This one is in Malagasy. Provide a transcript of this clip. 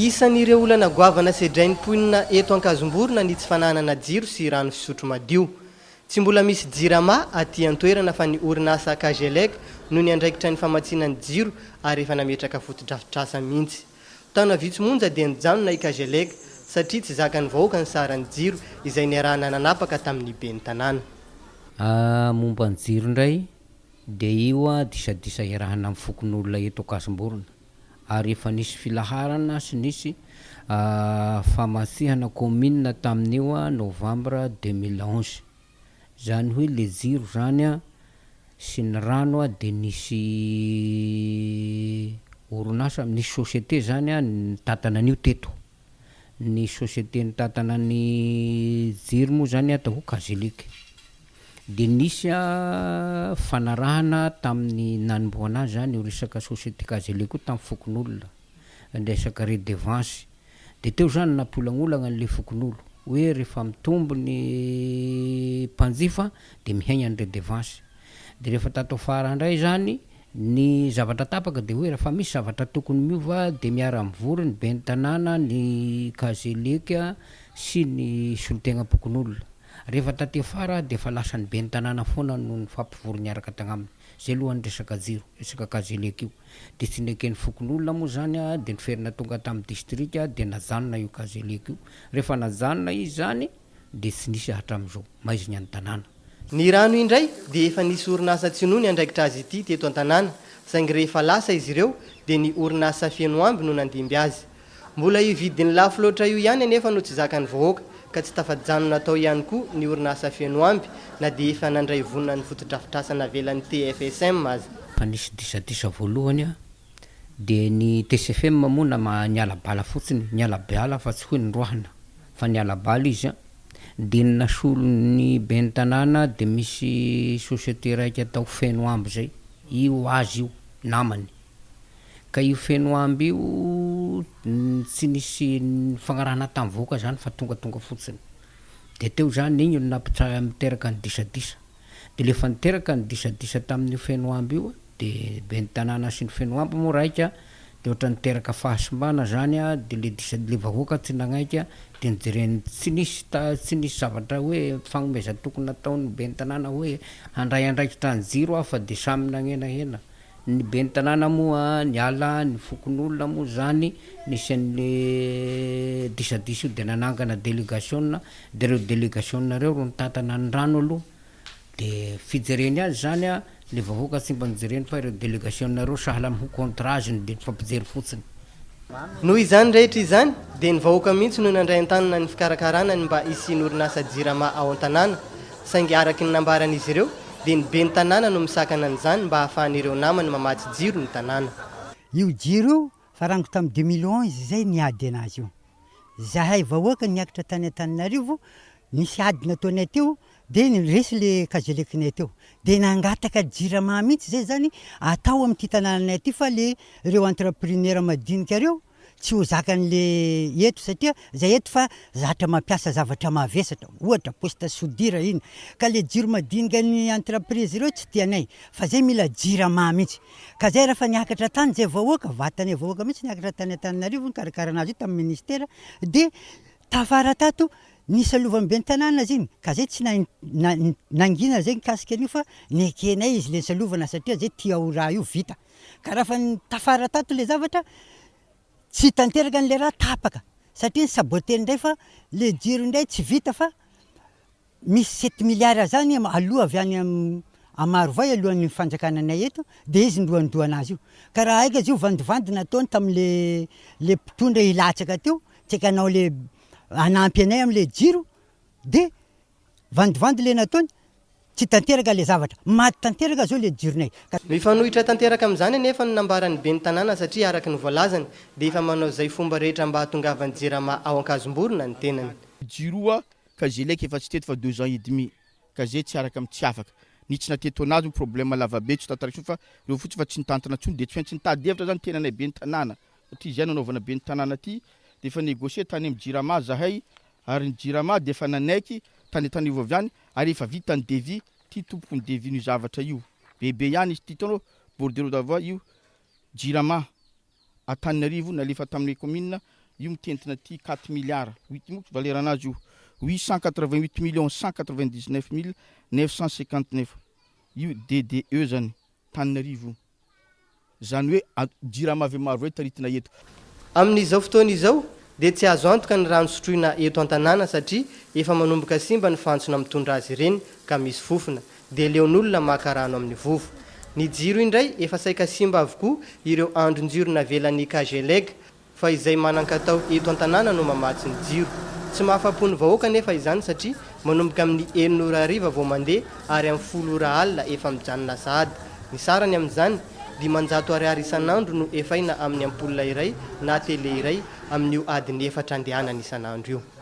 Isan'ireo olana goavana sedrain'ny mponina eto Ankazomborona ny tsy fananana jiro sy rano fisotro madio. Tsy mbola misy Jirama aty an-toerana fa ny orinasa Cagelec no niandraikitra ny famatsiana ny jiro ary efa nametraka fotodrafitrasa mihitsy. Taona vitsy monja dia nijanona i Cagelec satria tsy zakan'ny vahoaka ny saran'ny jiro izay niarahana nanapaka tamin'ny ben'ny tanàna. Momba ny jiro indray dia io disadisa iarahana amin'ny fokonolona eto Ankazomborona ary efa nisy filaharana sy nisy famatsihana kaominina tamin'io novembre 2011. Zany hoe le jiro zany sy ny rano dia nisy orinasa, nisy société zany nitantana an'io teto. Ny société nitantana ny jiro moa zany atao hoe Cagelec. Dia nisy fanarahana tamin'ny nanombohana azy zany io resaka société Cagelec io tamin'ny fokonolona, resaka redevance. Dia teo zany nampiolagnolagna an'le fokonolo hoe rehefa mitombo ny mpanjifa dia mihegna ny redevance. Dia rehefa tato afara ndray zany ny zavatra tapaka dia hoe rehefa misy zavatra tokony miova dia miara-mivory ny ben'ny tanàna, ny Cagelec sy ny solontegnam-pokonolona. Rehefa taty afara dia efa lasa ny ben'ny tanàna foana no nifampivory niaraka tagnaminy. Zay aloha ny resaka jiro, resaka Cagelec io. Dia tsy neken'ny fokonolona moa zany dia niferina tonga tamin'ny distrika dia najanona io Cagelec io. Rehefa najanona izy zany dia tsy nisy hatramin'izao. Maizina ny tanàna. Ny rano indray dia efa nisy orinasa tsy noho niandraikitra azy ity teto an-tanàna saingy rehefa lasa izy ireo dia ny orinasa Fenoamby no nandimby azy. Mbola io vidiny lafo loatra io ihany anefa no tsy zakan'ny vahoaka ka tsy tafajanona tao ihany koa ny orinasa Fenoamby na dia efa nandray vonona ny fotodrafitrasa navelan'ny TFSM aza. Fa nisy disadisa voalohany dia ny TCFM moa nama niala bala fotsiny, niala bala fa tsy hoe noroahina fa niala bala izy dia ny nasolo ny ben'ny tanàna dia misy société raika atao Fenoamby zay, io azy io namany. Ka io Fenoamby io tsy nisy nifagnarahana tamin'ny vahoaka zany fa tongatonga fotsiny. De teo zany igny no nampitsa- niteraka ny disadisa. De le efa niteraka ny disadisa tamin'io Fenoamby io de ben'ny tanàna sy ny Fenoamby moa raika de ohatran'ny niteraka fahasimbana zany de le disa- le vahoaka tsy nagnaiky de nijereny tsy nisy ta- tsy nisy zavatra hoe fagnomezan-toky nataon'ny ben'ny tanàna hoe handray andraikitra ny jiro aho fa de samy nagnenahena. Ny ben'ny tanàna moa niala, ny fokonolona moa zany nisy an'le disadisa io de nanangana delegasiona, de reo delegasiona reo ro nitantana ny rano aloha, de fijereny azy zany a, le vahoaka tsy mba nojereny fa ireo delegasiona reo sahala amy ho contre azy de nifampijery fotsiny. Noho izany rehetra izany dia ny vahoaka mihitsy no nandray an-tanana ny fikarakarana ny mba hisian'ny orinasa Jirama ao an-tanàna, saingy araka ny nambaran'izy ireo dia ny ben'ny tanàna no misakana an'izany mba hahafahan'ireo namany mamatsy jiro ny tanàna. Io jiro io fa rango tamin'ny 2011 izay niady anazy io. Zahay vahoaka niakatra tany Antananarivo, nisy ady nataonay teo dia resy le kazelekinay teo. Dia nangataka jirama mihitsy zay zany atao amin'ity tanànanay ity fa le ireo entrepreneur madinika ireo tsy ho zakan'le eto satria zay eto fa zatra mampiasa zavatra mavesatra ohatra poste soudure iny ka le jiro madinika ny entreprise ireo tsy tianay fa zay mila jirama mihitsy. Ka zay raha fa niakatra tany zay vahoaka, vatanay vahoaka mihitsy niakatra tany Antananarivo nikarakara anazy io tamin'ny ministera dia tafara tato nisy alovan'ny ben'ny tanàna izy iny ka zay tsy nangina zay nikasika an'io fa nekenay izy le nisalovana satria zay tia ho raha io vita. Ka raha fa tafara tato le zavatra tsy tanteraka an'le raha tapaka satria ny saboter indray fa le jiro indray tsy vita fa Misy 7 milliards zany aloha avy any am Marovay alohan'ny fanjakana anay eto de izy ndohandohana azy io. Ka raha aika izy io vandivandy nataony tamle le mpitondra hilatsaka teo tsy aika hanao le hanampy anay amle jiro de vandivandy le nataony tsy tanteraka le zavatra. Maty tanteraka zao le jironay. Ka. Mifanohitra tanteraka amin'izany anefa ny nambaran'ny ben'ny tanàna satria araka ny voalazany dia efa manao izay fomba rehetra mba hahatongavan'ny Jirama ao Ankazomborona ny tenany. Jiro Ka ze leka efa tsy teto fa 2 ans et demi ka ze tsy araka am tsy afaka. Ny tsy nateto anazy mo problème lava be tsy tantaraiko tsony fa reo fotsiny fa tsy nitantana tsony de tsy maintsy nitady hevitra zany tenanay ben'ny tanàna satria zay nanaovana ben'ny tanàna ty de efa negocier tany am jirama zahay ary ny jirama de efa nanaiky tany Antananarivo avy any ary efa vita ny devis ty tompoko ny devis nio zavatra io bebe ihany izy ty hitanao bordereau d'avoi io jirama Antananarivo nalefa tamin'ny commune. Io mitentina aty quatre milliards, huit moa valeur anazy io, 888 millions 199 mille 959. Io DDE zany, Tananarivo io. Zany hoe Jirama avy Marovoay taritina eto. Amin'izao fotoana izao dia tsy azo antoka ny rano sotroina eto an-tanàna satria efa manomboka simba ny fantsona mitondra azy ireny ka misy fofona, dia leon'olona maka rano amin'ny vovo. Ny jiro indray efa saika simba avokoa ireo andron-jiro navelan'ny Cageleg fa izay manan-katao eto an-tanàna no mamatsy ny jiro. Tsy mahafa-po ny vahoaka anefa izany satria manomboka amin'ny enina ora hariva vao mandeha ary amin'ny folo ora alina efa mijanona sahady. Ny sarany amin'izany, 500 ariary isan'andro no efaina amin'ny ampoule iray na télé iray amin'io adiny efatra andehanana isan'andro io.